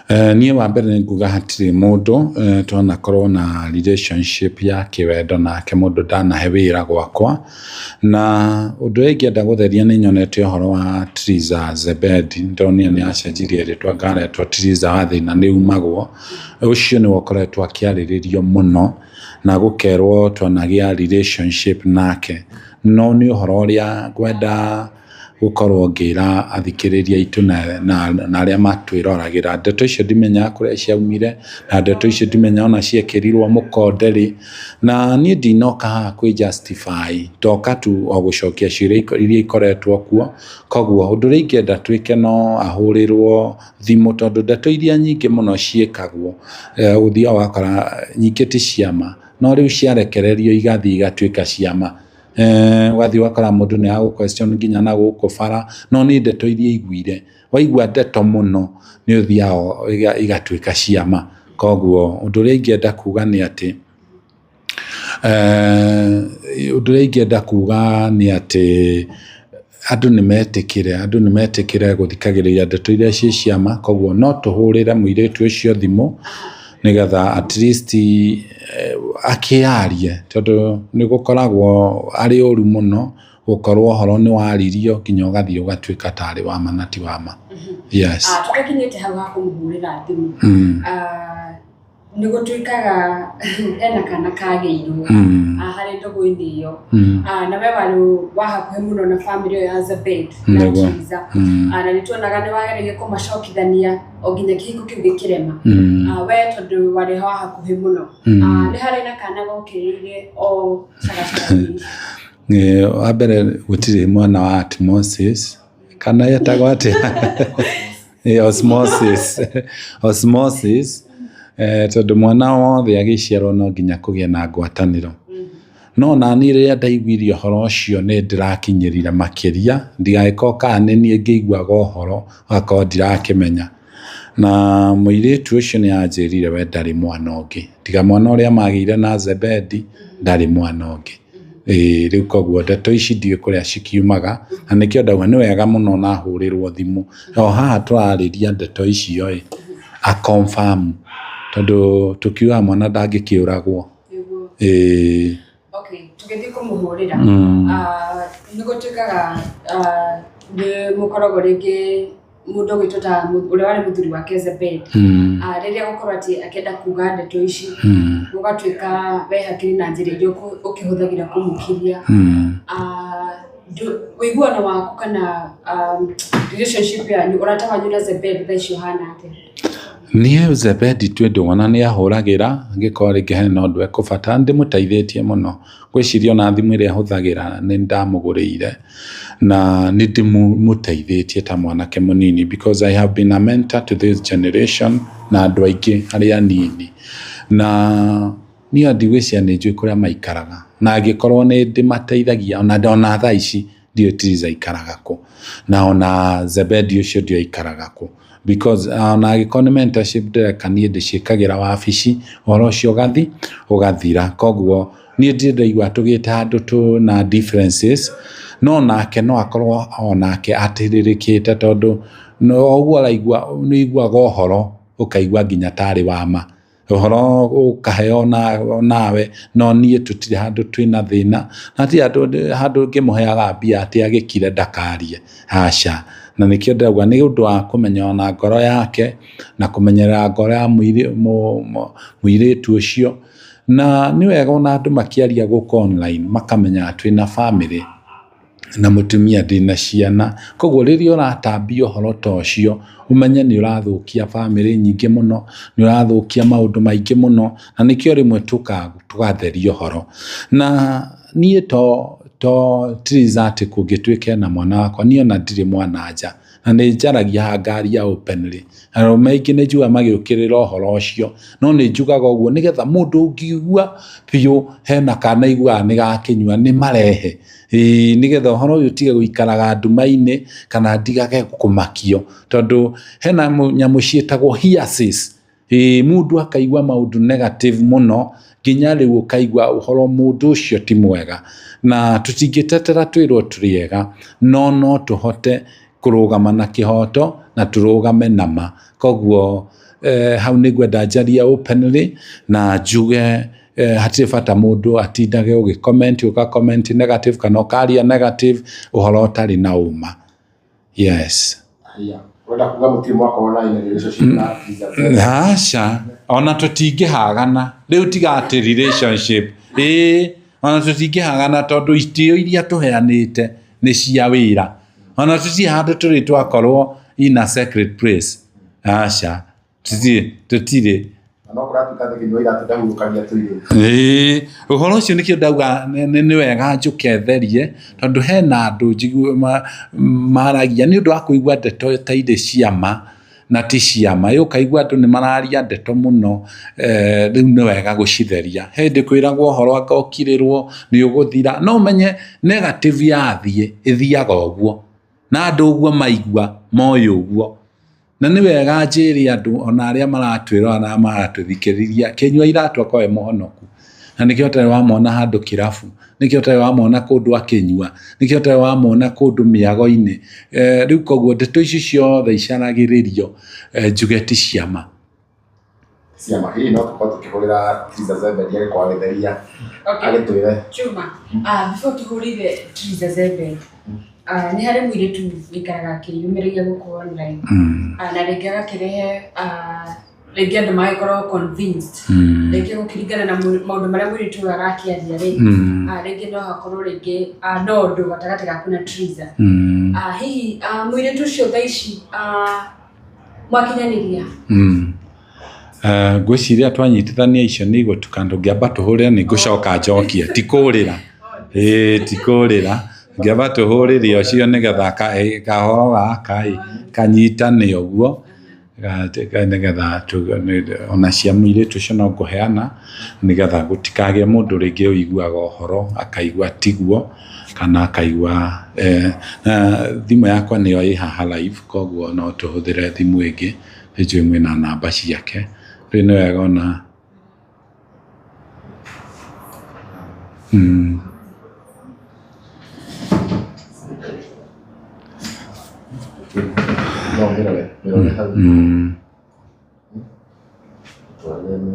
Niĩ wa mbere nĩ nguga hatirĩ mũndũ twanakorwo na relationship ya kĩwendo nake mũndũ ndanahe wĩra gwakwa. Na ũndũ ũrĩa ingĩenda gũtheria nĩ nyonete ũhoro wa Triza Zebedi, ndonire nĩ acenjirie rĩtwa ngaretwo Triza wa thĩna nĩ umagwo. Ũcio nĩwe ũkoretwo akĩarĩrĩrio mũno na gũkerwo twanagĩa relationship nake. No nĩ ũhoro ũrĩa ngwenda gũkorwo ngĩra athikĩrĩria aitũ na arĩa matwĩroragĩra. Ndeto icio ndimenyaga kũrĩa ciaumire, na ndeto icio ndimenyaga ona ciekĩrirwo mũkonde rĩ. Na niĩ ndinoka haha kwĩ justify, ndoka tu o gũcokia ciũria iria ikoretwo kuo. Koguo ũndũ ũrĩa ingĩenda twĩke no ahũrĩrwo thimũ tondũ ndeto iria nyingĩ mũno ciĩkagwo, ũthiaga ũgakora nyingĩ ti cia ma, no rĩu ciarekererio igathiĩ igatuĩka cia ma. Ũgathiĩ ũgakora mũndũ nĩ aragũ question nginya na gũkũ bara, no nĩ ndeto iria aiguire. Waigua ndeto mũno nĩ ũthiaga igatuĩka cia ma. Koguo ũndũ ũrĩa ingĩenda kuga nĩ atĩ, ũndũ ũrĩa ingĩenda kuga nĩ atĩ andũ nĩ metĩkĩre, andũ nĩ metĩkĩre gũthikagĩrĩria ndeto iria ciĩ cia ma, koguo no tũhũrĩre mũirĩtu ũcio thimũ, nĩgetha at least akĩyarie, tondũ nĩ gũkoragwo arĩ ũru mũno gũkorwo ũhoro nĩ waririo nginya ũgathiĩ ũgatuĩka tarĩ wa ma na ti wa ma. Yes. Tũtakinyĩte hau ha kũmũhũrĩra thimũ, nĩ gũtuĩkaga hena kana kagĩirwo harĩ ndũgũ-inĩ ĩyo. Na we warĩ wa hakuhĩ mũno na bamĩrĩ ĩyo ya Zebed na Triza. Na nĩ tuonaga nĩ wageragia kũmacokithania o nginya kĩhiko kĩu gĩkĩrema. We tondũ warĩ wa hakuhĩ mũno, nĩ harĩ na kana gokĩrĩire o cagacaga-inĩ ici? Wa mbere gũtirĩ mwana wa Atmosis, kana etagwo atĩa? Osmosis, osmosis, tondũ mwana wothe agĩciarwo no nginya kũgĩe na ngwatanĩro. No naniĩ rĩrĩa ndaiguire ũhoro ũcio nĩ ndĩrakinyĩrire makĩria, ndigagĩkorwo kana nĩ niĩ ngĩiguaga ũhoro ngakorwo ndirakĩmenya. Na mũirĩtu ũcio nĩ anjĩrire we ndarĩ mwana ũngĩ, tiga mwana ũrĩa magĩire na Zebedi, ndarĩ mwana ũngĩ. Ĩĩ rĩu koguo ndeto ici ndiũĩ kũrĩa cikiumaga, na nĩkĩo ndauga nĩ wega mũno ona ahũrĩrwo thimũ. O haha tũrarĩria ndeto icio ĩ, a confirm, tondũ tũkiugaga mwana ndangĩkĩũragwo. Ĩĩ. Okay, tũgĩthiĩ kũmũhũrĩra, nĩ gũtuĩkaga nĩ mũkoragwo rĩngĩ mũndũ ũgwĩtwo ta ũrĩa warĩ mũthuri wake Zebed, rĩrĩa gũkorwo atĩ akĩenda kuga ndeto ici, gũgatuĩka we hakĩrĩ na njĩra iria ũkĩhũthagĩra kũmũkiria. Ũiguano waku kana relationship yanyu, ũrata wanyu na Zebed thaa ici ũhana atĩa? Niĩ Zebedi twĩ ndũgũ na nĩ ahũragĩra angĩkorwo rĩngĩ hena ũndũ ekũbatara, nĩ ndĩmũteithĩtie mũno. Ngwĩciria ona thimũ ĩrĩa hũthagĩra nĩ ndamũgũrĩire na nĩ ndĩmũteithĩtie ta mwanake mũnini because I have been a mentor to this generation na andũ aingĩ arĩa anini. Na niĩ ndigwĩciria nĩ njũĩ kũrĩa maikaraga na angĩkorwo nĩ ndĩmateithagia ona thaa ici ndiũĩ Triza aikaraga kũ na ona Zebedi ũcio ndiũĩ aikaraga kũ. Because ona angĩkorwo nĩ mentorship ndĩreka niĩ ndĩciĩkagĩra wabici, ũhoro ũcio ũgathi ũgathira. Koguo niĩ ndirĩ ndaigua tũgĩte handũ tũna differences, no nake no akorwo onake atĩrĩrĩkĩte tondũ o ũguo araigua nĩ ũiguaga ũhoro ũkaigua nginya tarĩ wa ma. Ũhoro ũkaheo nawe, no niĩ tũtirĩ handũ twĩna thĩna, na hatirĩ handũ ngĩmũheaga mbia atĩ agĩkire ndakarie, aca. Na nĩkĩo ndĩrauga nĩ ũndũ wa kũmenya ona ngoro yake, na kũmenyerera ngoro ya mũirĩtu ũcio. Na nĩ wega ona andũ makĩaria gũkũ online makamenya twĩna bamĩrĩ. Na mũtumia ndĩna ciana. Koguo rĩrĩa ũratambia ũhoro ta ũcio, ũmenye nĩ ũrathũkia bamĩrĩ nyingĩ mũno, nĩ ũrathũkia maũndũ maingĩ mũno, na nĩkĩo rĩmwe tũkaga tũgatheria ũhoro. Na niĩ to to Triza atĩ kũngĩtuĩka ena mwana wakwa, niĩ ona ndirĩ mwana nja. Na nĩ njaragia haha ngaria openly. Arũme aingĩ nĩ njugaga magĩũkĩrĩra ũhoro ũcio, no nĩ njugaga ũguo nĩgetha mũndũ ũngĩigua biũ hena kana aiguaga nĩ gakĩnyua nĩ marehe. Ĩĩ nĩgetha ũhoro ũyũ ũtige gũikaraga nduma-inĩ kana ndigage kũmakio, tondũ hena nyamũ ciĩtagwo hearsays. Ĩĩ mũndũ akaigua maũndũ negative mũno nginya rĩu ũkaigua ũhoro mũndũ ũcio ti mwega. Na tũtingĩtetera twĩrwo tũrĩ ega, no no tũhote kũrũgama na kĩhoto na tũrũgame na ma. Koguo Hau nĩ ngwenda njarie openly na njuge hatirĩ bata mũndũ atindage ũgĩ comment, ũga comment negative kana ũkaria negative ũhoro ũtarĩ na ũma. Yes. Haya. Ũrenda kuga mũtirĩ mwakorwo na in a relationship na Triza? Aca, ona tũtingĩhagana rĩu, tiga atĩ relationship, ĩĩ, ona tũtingĩhagana tondũ itĩo iria tũheanĩte nĩ cia wĩra. Ona tũtirĩ handũ tũrĩ twakorwo in a sacred place. Aca, tũtirĩ, tũtirĩ. Na no kũratuĩka atĩ Kĩnyua Iratũ ndahurũkagia tũirĩtu. Ĩĩ, ũhoro ũcio nĩkĩo ndauga nĩ wega njũke therie, tondũ hena andũ njiguaga maragia nĩ ũndũ wa kũigua ndeto ta irĩ cia ma na ti cia ma. Ũkaigua andũ nĩ mararia ndeto mũno, rĩu nĩ wega gũcitheria. He hĩndĩ kwĩragwo ũhoro anga ũkirĩrwo nĩ ũgũthira, no ũmenye negative yathiĩ ĩthiaga ũguo, na andũ ũguo maigua moĩ ũguo. Na nĩ wega njĩre andũ ona arĩa maratwĩrora na maratũthikĩrĩria, Kĩnyua Iratũ akoragwo e mũhonoku. Na nĩkĩo ũtarĩ wamona handũ kĩrabu, nĩkĩo ũtarĩ wamona kũndũ akĩnyua, nĩkĩo ũtarĩ wamona kũndũ mĩago-inĩ. Rĩu koguo ndeto ici ciothe icaragĩrĩrio njuge ti cia ma. Ciama hihi no tũkorwo tũkĩhũrĩra Triza Zebedi agĩkorwo agĩtheria agĩtwĩre. Chuma, before tũhũrĩre Triza Zebed, nĩ harĩ mũirĩtu wĩikaraga akĩyumĩragia gũkũ online, na rĩngĩ agakĩrehe, rĩngĩ andũ magagĩkorwo convinced, rĩngĩ gũkĩringana na maũndũ marĩa mũirĩtu ũyũ arakĩaria rĩ, rĩngĩ no hakorwo rĩngĩ no ũndũ gatagatĩ gaku na Triza. Hihi mũirĩtu ũcio thaa ici mwakinyanĩria? Ngwĩciria twanyitithania icio nĩ igũtuka, ndũngĩamba tũhũrĩre nĩ ngũcoka njokie, ti kũrĩra, ĩĩ ti kũrĩra, ngĩamba tũhũrĩre ũcio nĩgetha kahoro gaka ĩ kanyitane ũguo, nĩgetha ona cia mũirĩtu ũcio no ngũheana, nĩgetha gũtikagĩe mũndũ rĩngĩ ũiguaga ũhoro akaigua tiguo, kana akaigua thimũ yakwa nĩyo ĩ haha live, koguo no tũhũthĩre thimũ ĩngĩ, nĩnjũĩ mwĩna namba ciake, rĩu nĩ wega ona. No mĩrore mĩrore hau. Twarĩre nĩ.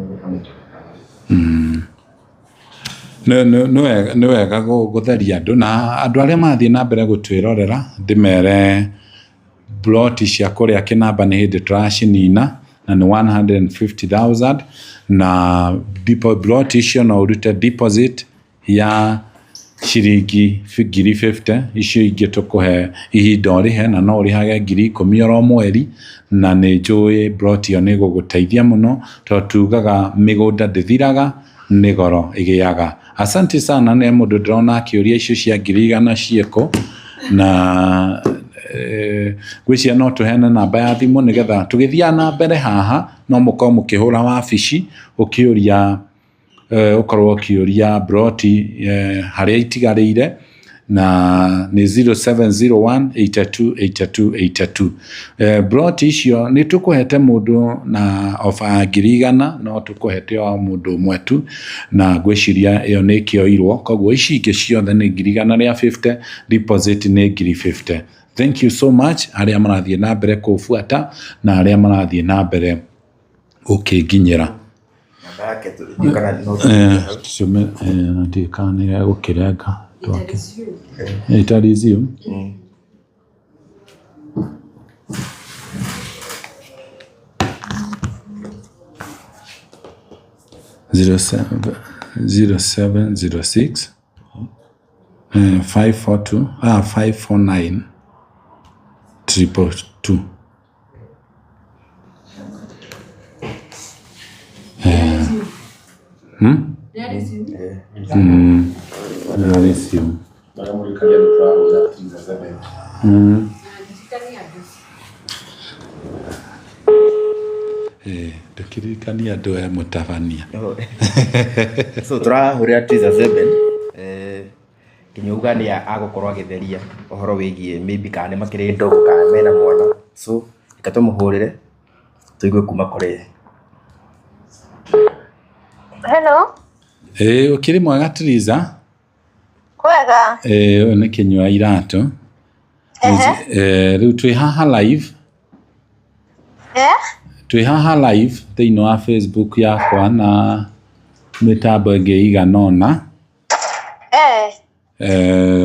Nĩ wega gũtheria andũ, na andũ arĩa marathiĩ na mbere gũtwĩrorera ndĩmere ploti cia kũrĩa kĩnamba nĩ hĩndĩ tũracinina na nĩ 150,000, na ploti icio no ũrute deposit ya ciringi 50,000, icio ingĩ tũkũhe ihinda ũrĩhe, na no ũrĩhage 10,000 oro mweri, na nĩ njũĩ ploti ĩyo nĩ ĩgũgũteithia mũno, tondũ tugaga mĩgũnda ndĩthiraga, nĩ goro ĩgĩaga. Asante sana, nĩ mũndũ ndĩrona akĩũria icio cia 100,000 ciĩkũ, na ngwĩciria no tũheane namba ya thimũ nĩgetha tũgĩthiaga na mbere haha no mũkorwo mũkĩhũra wabici ũkĩũria, ũkorwo ũkĩũria ploti harĩa itigarĩire, na nĩ 0701 82 82 82. Ploti icio nĩ tũkũhete mũndũ na offer ya 100,000, no tũkũhete o mũndũ ũmwe tu, na ngwĩciria ĩyo nĩ ĩkĩoirwo, koguo ici ingĩ ciothe nĩ 150,000, deposit nĩ 50,000. Thank you so much arĩa marathiĩ na mbere kũbuata na arĩa marathiĩ na mbere gũkĩnginyĩra. Namba yake tũthiĩ kana no Ndiũĩ kana nĩ egũkĩrenga. Ĩta resume. 07 0706 542, 549 222. Resume. Ndamũririkania nĩ tũrahũra Triza Zebedi. Ndũkĩririkanie andũ e mũtabania. So tũrahũrĩra Triza Zeben, nginya uga nĩ agũkorwo agĩtheria ũhoro wĩgiĩ maybe kana nĩ makĩrĩ ndũgũ kana mena mwana, so reke tũmũhũrĩre tũigue kuma kũrĩ ye. Hello. Ĩĩ, ũkĩrĩ mwega Triza? Kwega. Ĩĩ, ũyũ nĩ Kĩnyua Iratũ. Rĩu twĩ haha live. Eh? Twĩ haha live thĩinĩ wa Facebook yakwa na mĩtambo ĩngĩ ĩigana ũna.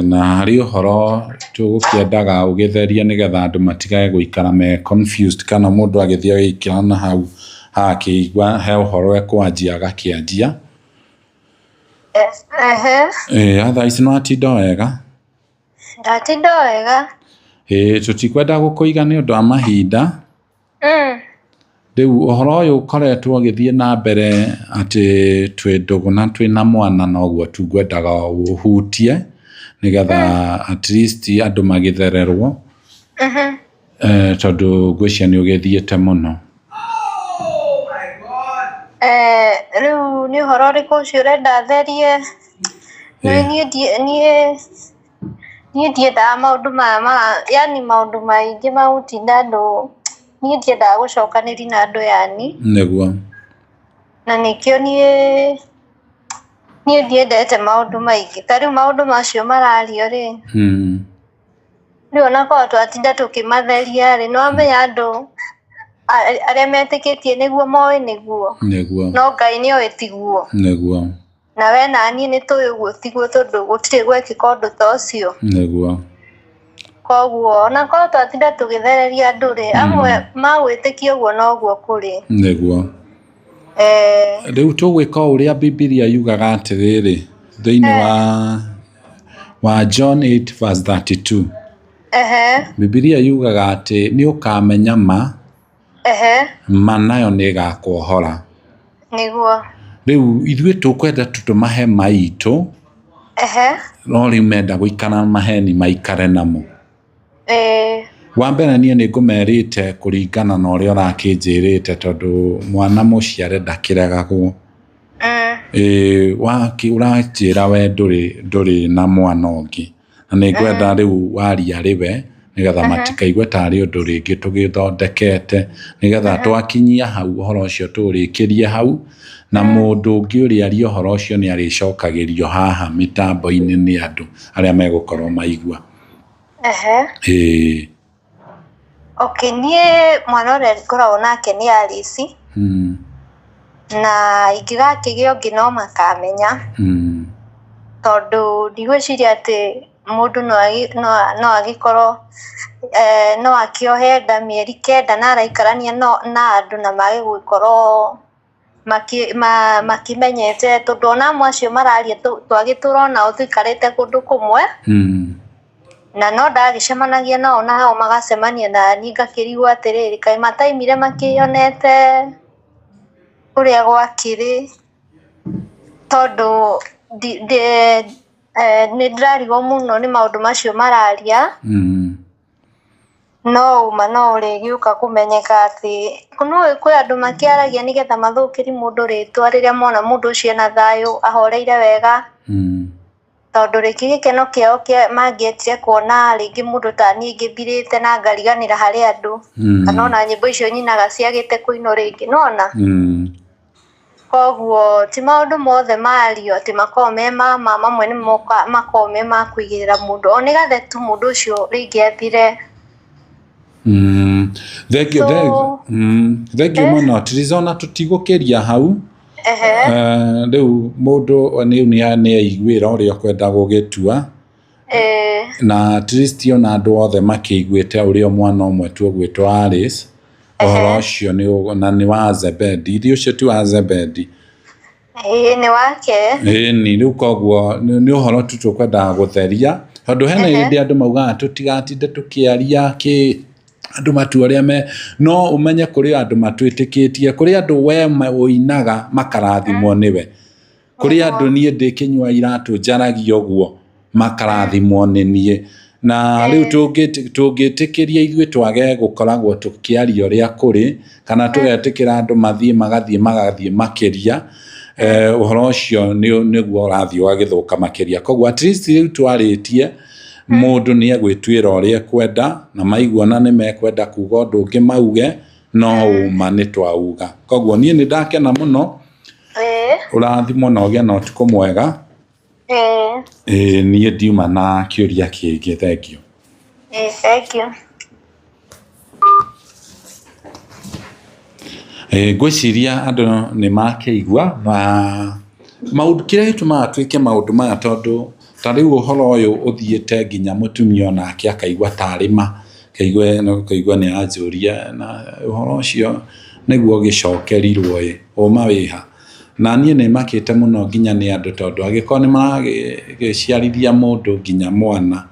Na harĩ ũhoro tũgũkĩendaga ũgĩtherie nĩgetha andũ matigage gũikara me confused kana mũndũ agĩthiĩ agĩikara na hau akĩigua he ũhoro ekwanjia agakĩanjia. Ĩĩ thaa ici nĩ watinda wega? Ndatinda wega. Ĩĩ tũtikwenda gũkũiga nĩ ũndũ wa mahinda. Rĩu ũhoro ũyũ ũkoretwo ũgĩthiĩ na mbere atĩ twĩ ndũgũ na twĩna mwana noguo tu ngwendaga ũhutie nĩgetha at least andũ magĩthererwo, tondũ ngwĩciria nĩ ũgĩthiĩte mũno. Rĩu nĩ ũhoro ũrĩkũ ũcio ũrenda therie? Niĩ niĩ ndiendaga maũndũ maya ma yani maũndũ maingĩ ma gũtinda andũ, niĩ ndiendaga gũcokanĩria na andũ yani. Nĩguo. Na nĩkĩo niĩ ndiendete maũndũ maingĩ. Ta rĩu maũndũ macio marario rĩ, rĩu ona korwo twatinda tũkĩmatheria rĩ, nĩwamenya andũ arĩa metĩkĩtie nĩguo moĩ nĩguo. Nĩguo. No Ngai nĩoĩ tiguo. Nĩguo. Na we na niĩ nĩ tũĩ ũguo tiguo tondũ gũtirĩ gwekĩka ũndũ ta ũcio. Nĩguo. Koguo ona korwo twatinda tũgĩthereria andũ rĩ, amwe magwĩtĩkia ũguo noguo kũrĩ. Nĩguo. Rĩu tũgwĩka o ũrĩa Bibilia yugaga atĩrĩrĩ, thĩinĩ wa John 8 verse 32. Bibilia yugaga atĩ nĩ ũkamenya ma, ma nayo nĩ ĩgakuohora. Nĩguo. Rĩu ithuĩ tũkwenda tu tũmahe ma itũ, no rĩu menda gũikara maheni maikare namo. Wa mbere niĩ nĩ ngũmerĩte kũringana na ũrĩa ũrakĩnjĩrĩte tondũ mwana mũciare ndakĩregagwo. Ũranjĩra we ndũrĩ na mwana ũngĩ, na nĩ ngwenda rĩu waria arĩ we nĩgetha matikaigue tarĩ ũndũ rĩngĩ tũgĩthondekete, nĩgetha twakinyia hau ũhoro ũcio tũũrĩkĩrie hau, na mũndũ ũngĩ ũrĩa aria ũhoro ũcio nĩ arĩcokagĩrio haha mĩtambo-inĩ nĩ andũ arĩa megũkorwo maigua. Ĩĩ. Okay, niĩ mwana ũrĩa ngoragwo nake nĩ Alice. Na ingĩgakĩgĩa ũngĩ no makamenya. Tondũ ndigwĩciria atĩ mũndũ no agĩkorwo no akĩohe nda mĩeri 9 na araikarania na andũ na mage gũgĩkorwo makĩmenyete, tondũ ona amwe acio mararia twagĩtũra onao tũikarĩte kũndũ kũmwe. Na no ndagĩcemanagia nao nao magacemania na niĩ ngakĩrigwo atĩrĩrĩ, kaĩ mataimire makĩonete ũrĩa gwakĩrĩ, tondũ nĩ ndĩrarigwo mũno nĩ maũndũ macio mararia. No uma no ũrĩgĩũka kũmenyeka atĩ no kwĩ andũ makĩaragia nĩgetha mathũkĩrie mũndũ rĩtwa rĩrĩa mona mũndũ ũcio ena thayũ ahoreire wega. Tondũ rĩngĩ gĩkeno kĩao mangĩendire kuona rĩngĩ mũndũ ta niĩ ngĩthirĩte na ngariganĩra harĩ andũ, kana ona nyĩmbo icio nyinaga ciagĩte kũinwo rĩngĩ, nĩwona? Koguo ti maũndũ mothe mario atĩ makoragwo me ma ma, mamwe nĩ makoragwo me ma kũigĩrĩra mũndũ, o nĩgetha tu mũndũ ũcio rĩngĩ athire. Thengiũ, thengiũ mũno Trizona, tũtigũkĩria hau. Rĩu mũndũ rĩu nĩ aiguĩra ũrĩa ũkwenda gũgĩtua. Na at least ona andũ othe makĩiguĩte ũrĩa mwana ũmwe tu ũgwĩtwo Alice, ũhoro ũcio na nĩ wa Zebedi, ithuĩ ũcio ti wa Zebedi. Ĩĩ nĩ wake. Ĩni, rĩu koguo nĩ ũhoro tu tũkwendaga gũtheria, tondũ hena hĩndĩ andũ maugaga tũtigatinde tũkĩaria kĩ andũ matua ũrĩa me, no ũmenye kũrĩ andũ matwĩtĩkĩtie, kũrĩ andũ we ũinaga makarathimwo nĩwe, kũrĩ andũ niĩ ndĩkĩnyua iratũ njaragia ũguo makarathimwo nĩ niĩ. Na rĩu tũngĩtĩkĩria ithuĩ twage gũkoragwo tũkĩaria ũrĩa kũrĩ, kana tũgetĩkĩra andũ mathiĩ magathiĩ makĩria, ũhoro ũcio nĩguo ũrathiĩ ũgagĩthũka makĩria. Koguo at least rĩu twarĩtie mũndũ nĩ egwĩtuĩra ũrĩa ekwenda, na maigua na nĩ mekwenda kuga ũndũ ũngĩ mauge, no ũma nĩ twauga. Koguo niĩ nĩ ndakena mũno, ũrathimwo na ũgĩe na ũtukũ mwega. Niĩ ndiuma na kĩũria kĩngĩ, thengiũ. Thengiũ. Ngwĩciria andũ nĩ makĩigua na maũndũ, kĩrĩa gĩtũmaga twĩke maũndũ maya tondũ ta rĩu ũhoro ũyũ ũthiĩte nginya mũtumia onake akaigua tarĩ ma, akaigua nĩ aranjũria na ũhoro ũcio nĩguo ũgĩcokerirwo ĩ, ũma wĩha? Na niĩ nĩ makĩte mũno nginya nĩ andũ tondũ angĩkorwo nĩ maragĩciarithia mũndũ nginya mwana,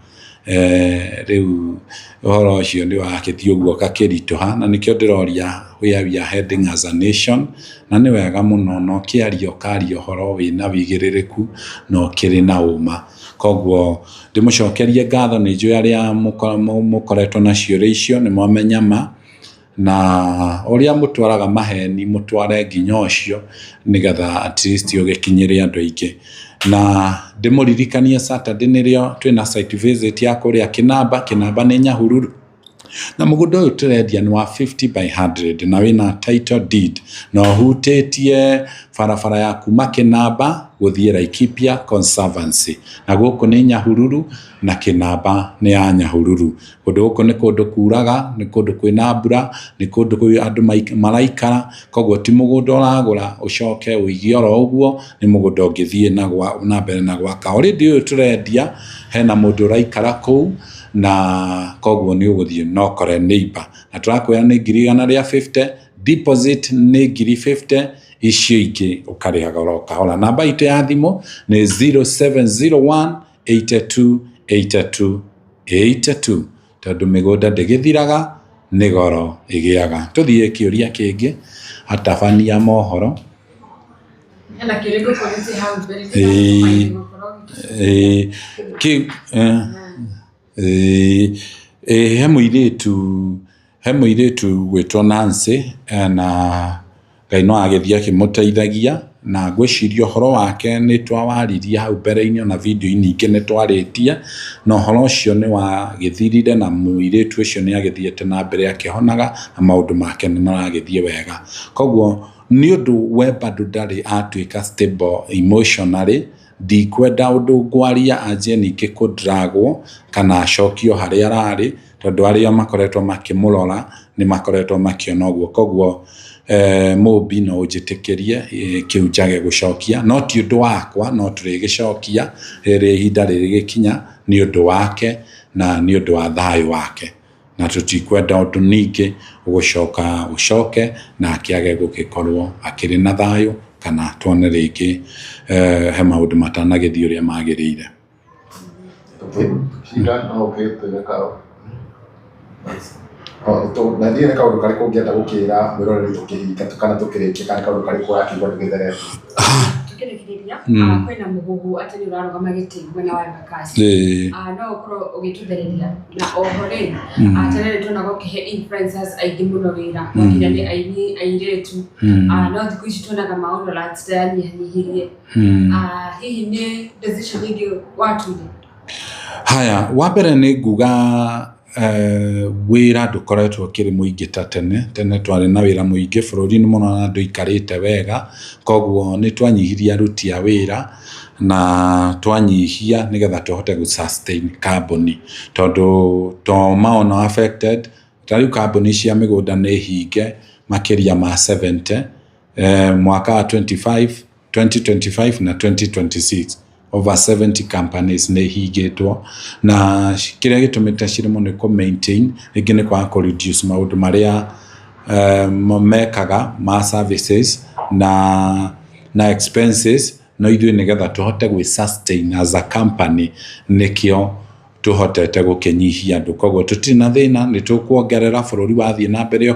rĩu ũhoro ũcio nĩ ũragĩthiĩ ũguo ũgakĩritũha, na nĩkĩo ndĩroria where we are heading as a nation, na nĩ wega mũno na ũkĩaria ũkaria ũhoro wĩna wĩigĩrĩrĩku na ũkĩrĩ na ũma. Koguo ndĩmũcokerie ngatho, nĩ njũĩ arĩa mũkoretwo na ciũria icio nĩ mwamenya ma, na ũrĩa mũtwaraga maheni mũtware nginya ũcio nĩgetha at least ũgĩkinyĩre andũ aingĩ. Na ndĩmũririkanie Saturday nĩrĩo twĩna site visit ya kũrĩa Kĩnamba, Kĩnamba nĩ Nyahururu. Na mũgũnda ũyũ tũrendia nĩ wa 50 by 100 na wĩna title deed na ũhutĩtie barabara ya kuma Kĩnamba gũthiĩ Laikipia Conservancy. Na gũkũ nĩ Nyahururu na Kĩnamba nĩ ya Nyahururu. Kũndũ gũkũ nĩ kũndũ kuraga, nĩ kũndũ kwĩna mbura, nĩ kũndũ kwĩ andũ maraikara, koguo ti mũgũnda ũragũra ũcoke ũige oro ũguo, nĩ mũgũnda ũngĩthiĩ na mbere na gwaka. Already ũyũ tũrendia hena mũndũ ũraikara kũu, na koguo nĩ ũgũthiĩ na ũkore neighbor. Na tũrakwĩra nĩ ngiri igana rĩa 50, deposit nĩ ngiri 50, icio ingĩ ũkarĩhaga oro kahora. Namba itũ ya thimũ nĩ 0701 82 82 82, tondũ mĩgũnda ndĩgĩthiraga, nĩ goro ĩgĩaga. Tũthiĩ kĩũria kĩngĩ, atabania mohoro. Hena kĩũria ngũkũrĩtie hau mbere. Ĩĩ, he mũirĩtu gwĩtwo Nancy, na Ngai no agĩthiĩ akĩmũteithagia, na ngwĩciria ũhoro wake nĩ twawaririe hau mbere-inĩ, ona video-inĩ ingĩ nĩ twarĩtie, na ũhoro ũcio nĩ wagĩthirire, na mũirĩtu ũcio nĩ agĩthiĩte na mbere akĩhonaga na maũndũ make nĩ maragĩthiĩ wega. Koguo nĩ ũndũ we bado ndarĩ atuĩka stable emotionally, ndikwenda ũndũ ngwaria anjie ningĩ kũndragwo kana acokio harĩa ararĩ, tondũ arĩa makoretwo makĩmũrora nĩ makoretwo makĩona ũguo. Koguo Mũmbi no ũnjĩtĩkĩrie kĩu njage gũcokia, no ti ũndũ wakwa, no tũrĩgĩcokia rĩrĩa ihinda rĩrĩgĩkinya, nĩ ũndũ wake na nĩ ũndũ wa thayũ wake, na tũtikwenda ũndũ ningĩ ũgũcoka ũcoke nake age gũgĩkorwo akĩrĩ na thayũ, kana tuone rĩngĩ he maũndũ matanagĩthiĩ ũrĩa magĩrĩire. Okay. Shida no ũkĩtwĩre ka na ndiũĩ nĩ kaũndũ karĩkũ ũngĩenda gũkĩra mwĩroreri tũkĩhinga kana tũkĩrĩkia, kana nĩ kaũndũ karĩkũ ũrakĩigua ndũgĩtherete? Tũkĩrĩkĩrĩria, kwĩna mũhuhu atĩ nĩ ũrarũgama gĩtĩ mwena wa Embakasi. No ũkorwo ũgĩtũthereria, na oho rĩ, tene nĩ tuonaga ũkĩhe influencers aingĩ mũno wĩra, makinya nĩ aini airĩtu, no thikũ ici tuonaga maũndũ yanyihanyihirie. Hihi nĩ decision ĩngĩ watuire? Haya, wa mbere nĩ nguga wĩra ndũkoretwo ũkĩrĩ mũingĩ ta tene. Tene twarĩ na wĩra mũingĩ bũrũri-inĩ mũno na andũ aikarĩte wega, koguo nĩ twanyihirie aruti a wĩra na twanyihia nĩgetha tũhote gũ sustain kambuni, tondũ to maona affected. Ta rĩu kambuni cia mĩgũnda nĩ hinge makĩria ma 70 mwaka wa 25 2025 na 2026, over 70 companies nĩ ihingĩtwo, na kĩrĩa gĩtũmĩte ciremwo nĩ kũ maintain rĩngĩ nĩ kwaga kũ reduce maũndũ marĩa mekaga ma services na expenses. No ithuĩ nĩgetha tũhote gwĩ sustain as a company, nĩkĩo tũhotete gũkĩnyihia andũ. Koguo tũtirĩ na thĩna, nĩ tũkuongerera bũrũri wathiĩ na mbere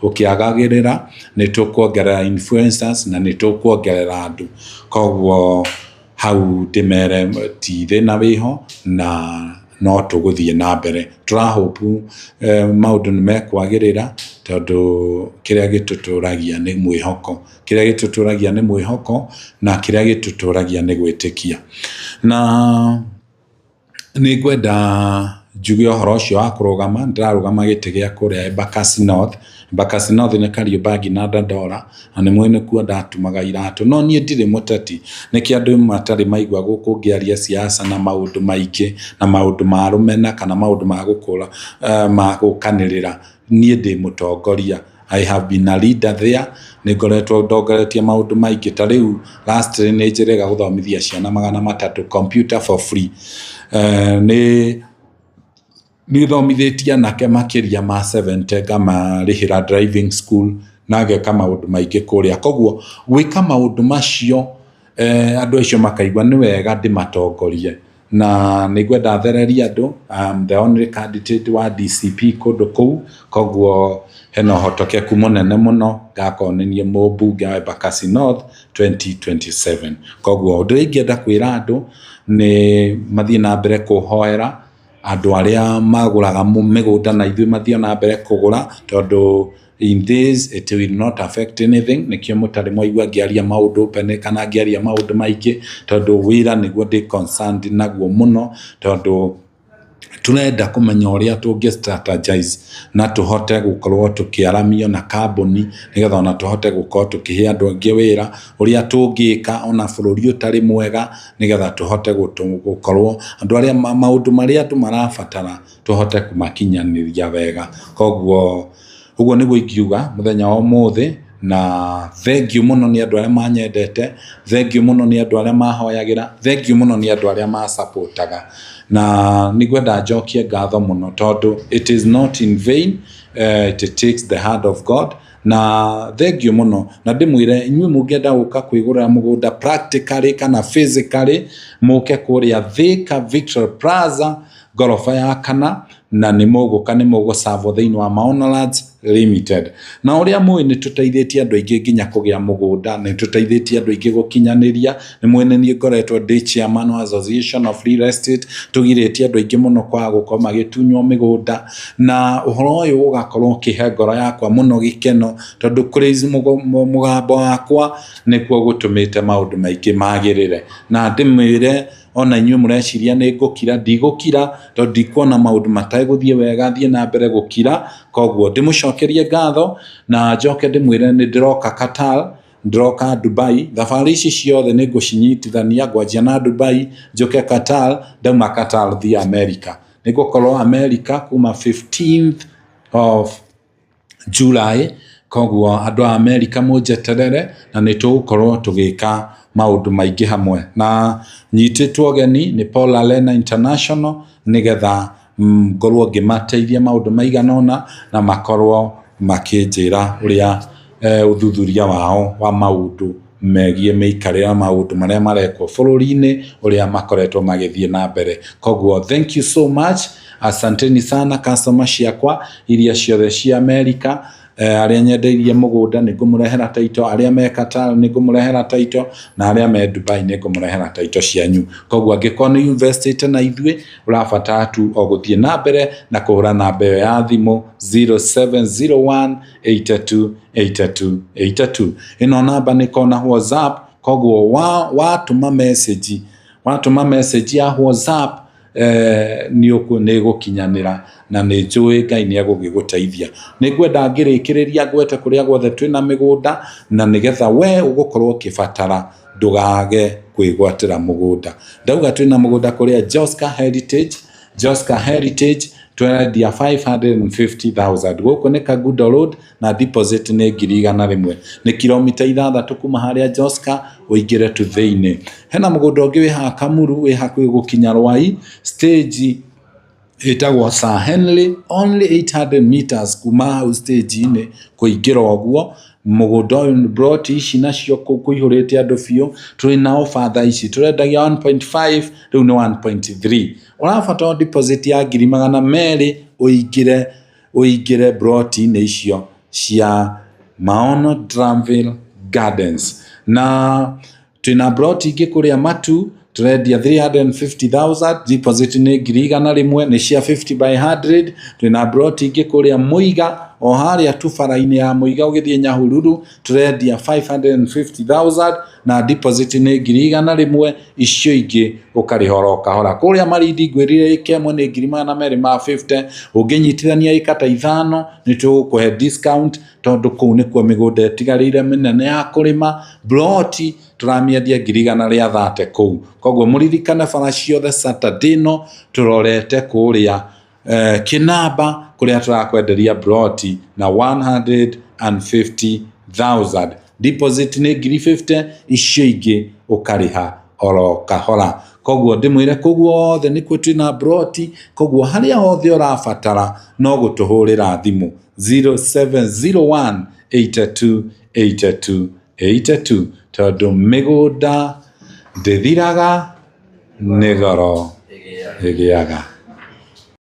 ũkĩagagĩrĩra, nĩ tũkuongerera influencers na nĩ tũkuongerera andũ. Koguo hau ndĩmere ti thĩna wĩho na no tũgũthiĩ na mbere. Tũra hope maũndũ nĩ mekwagĩrĩra, tondũ kĩrĩa gĩtũtũragia nĩ mwĩhoko, kĩrĩa gĩtũtũragia nĩ mwĩhoko, na kĩrĩa gĩtũtũragia nĩ gwĩtĩkia. Na nĩ ngwenda njuge ũhoro ũcio wa kũrũgama, ndĩrarũgama gĩtĩ gĩa kũrĩa Embakasi North. Embakasi North nĩ Kariobangi na Dandora, na nĩ mũĩ nĩkuo ndatumaga iratũ. No niĩ ndirĩ mũteti, nĩkĩo andũ matarĩ maigua gũkũ ngĩaria siasa na maũndũ maingĩ na maũndũ ma rũmena kana maũndũ ma gũkũra ma gũkanĩrĩra. Niĩ ndĩ mũtongoria. I have been a leader there, nĩ ngoretwo ndongoretie maũndũ maingĩ ta rĩu lastly nĩ njĩrĩga gũthomithia ciana 300 computer for free. Nĩ nĩthomithĩtie anake makĩria ma 70 ngamarĩhĩra driving school na ngeka maũndũ maingĩ kũrĩa. Koguo gwĩka maũndũ macio andũ acio makaigua nĩ wega ndĩmatongorie na nĩ ngwenda thererie andũ. I'm the only candidate wa DCP kũndũ kũu, koguo hena ũhotekeku mũnene mũno ngakorwo nĩ niĩ mũmbunge wa Embakasi North 2027. Koguo ũndũ ũrĩa ingĩenda kwĩra andũ nĩ mathiĩ na mbere kũhoera andũ arĩa magũraga mĩgũnda na ithuĩ mathiĩ na mbere kũgũra, tondũ in this it will not affect anything. Nĩkĩo mũtarĩ mwaigua ngĩaria maũndũ open kana ngĩaria maũndũ maingĩ, tondũ wĩra nĩguo ndĩ concerned naguo mũno, tondũ tũrenda kũmenya ũrĩa tũngĩ strategize na tũhote gũkorwo tũkĩaramio na kambuni nĩgetha ona tũhote gũkorwo tũkĩhe andũ angĩ wĩra, ũrĩa tũngĩka ona bũrũri ũtarĩ mwega nĩgetha tũhote gũkorwo andũ arĩa maũndũ marĩa andũ marabatara tũhote kũmakinyanĩria wega. Koguo ũguo nĩguo ingiuga mũthenya wa ũmũthĩ, na thengiũ mũno nĩ andũ arĩa manyendete, thengiũ mũno nĩ andũ arĩa mahoyagĩra, thengiũ mũno nĩ andũ arĩa masapotaga, na nĩngwenda njokie ngatho mũno tondũ it is not in vain, it takes the hand of God. Na thengiũ mũno, na ndĩmwĩre inyuĩ mũngĩenda gũka kwĩgũrĩra mũgũnda practically kana physically, mũke kũrĩa Thika Victoria Plaza ngoroba ya kana, na nĩ mũgũka nĩ mũgũcabwo thĩinĩ wa Maono Lands Limited. Na ũrĩa mũĩ nĩ tũteithĩtie andũ aingĩ nginya kũgĩa mũgũnda, nĩ tũteithĩtie andũ aingĩ gũkinyanĩria. Nĩ mũĩ nĩ niĩ ngoretwo ndĩ chairman wa Association of Real Estate, tũgirĩtie andũ aingĩ mũno kwaga gũkorwo magĩtunywo mĩgũnda, na ũhoro ũyũ ũgakorwo ũkĩhe ngoro yakwa mũno gĩkeno, tondũ kũraise mũgambo wakwa nĩkuo gũtũmĩte maũndũ maingĩ magĩrĩre. Na ndĩmwĩre ona inyuĩ mũreciria nĩ ngũkira, ndigũkira, tondũ ndikuona maũndũ mategũthiĩ wega thiĩ na mbere gũkira. Koguo ndĩmũcokerie ngatho na njoke ndĩmwĩre nĩ ndĩroka Qatar, ndĩroka Dubai. Thabarĩ ici ciothe nĩ ngũcinyitithania, ngwanjia na Dubai, njoke Qatar, ndauma Qatar thiĩ America. Nĩ ngũkorwo America kuma 15th of July, koguo andũ a America mũnjeterere na nĩ tũgũkorwo tũgĩka maũndũ maingĩ hamwe. Na nyitĩtwo ũgeni nĩ Paul Alena International nĩgetha ngorwo ngĩmateithia maũndũ maigana ũna na makorwo makĩnjĩra ũrĩa ũthuthuria wao wa maũndũ megiĩ mĩikarĩre ya maũndũ marĩa marekwo bũrũri-inĩ ũrĩa makoretwo magĩthiĩ na mbere. Koguo thank you so much, asanteni sana customer ciakwa iria ciothe cia America, arĩa nyendeirie mũgũnda nĩ ngũmũrehera title, arĩa me Qatar nĩ ngũmũrehera title, na arĩa me Dubai nĩ ngũmũrehera title cianyu. Koguo angĩkorwo nĩ investĩte na ithuĩ, ũrabatara tu o gũthiĩ na mbere na kũhũra namba ĩyo ya thimũ 0701 82 82 82. Ĩno namba nĩ ĩkoragwo na WhatsApp, koguo watũma message, watũma message ya WhatsApp nĩ ĩgũkinyanĩra na nĩ njũĩ Ngai nĩ egũgĩgũteithia. Nĩ ngwenda ngĩrĩkĩrĩria ngwete kũrĩa guothe twĩna mĩgũnda, na nĩgetha we ũgũkorwo ũkĩbatara ndũgage kwĩgwatĩra mũgũnda. Ndauga twĩna mũgũnda kũrĩa Joska Heritage, Joska Heritage tũrendia 550,000. Gũkũ nĩ Kangundo Road na deposit nĩ 100,000. Nĩ kilomita 6 kuma harĩa Joska ũingĩre tu thĩinĩ. Hena mũgũnda ũngĩ wĩ haha Kamuru wĩ hakuhĩ gũkinya Rwai, stage ĩtagwo Sir Henry, only 800 meters kuma hau stage-inĩ kũingĩra ũguo. Mũgũnda ũyũ plot ici nacio kũihũrĩte andũ biũ. Tũrĩ na offer thaa ici tũrendagia 1.5 rĩu nĩ 1.3. Ũrabatara deposit ya 200,000 ũingĩre plot-inĩ icio cia Maono Dramville Gardens. Na twĩna plot ingĩ kũrĩa Matu tũrendia 350,000, deposit nĩ 100,000, nĩ cia 50 by 100. Twĩna plot ingĩ kũrĩa Mũiga, o harĩa tu bara-inĩ ya Mũiga ũgĩthiĩ Nyahururu, tũrendia 550,000 na deposit nĩ 100,000, icio ingĩ ũkarĩha oro kahora. Kũrĩa Malindi ngwĩrire ĩka ĩmwe nĩ 250,000, ũngĩnyitithania ĩka ta 5 nĩ tũgũkũhe discount, tondũ kũu nĩkuo mĩgũnda ĩtigarĩire mĩnene ya kũrĩma. Plot tũramĩendia 130,000 kũu. Koguo mũririkane bara ciothe Saturday ĩno tũrorete kũrĩa Kĩnamba kũrĩa tũrakwenderia broti na 150,000, deposit nĩ ngiri 50, icio ingĩ ũkarĩha oro kahora. Koguo ndĩmwĩre kũu guothe nĩkuo twĩna broti, koguo harĩa hothe ũrabatara no gũtũhũrĩra thimũ 0701 82 82 82, tondũ mĩgũnda ndĩthiraga, nĩ goro ĩgĩaga.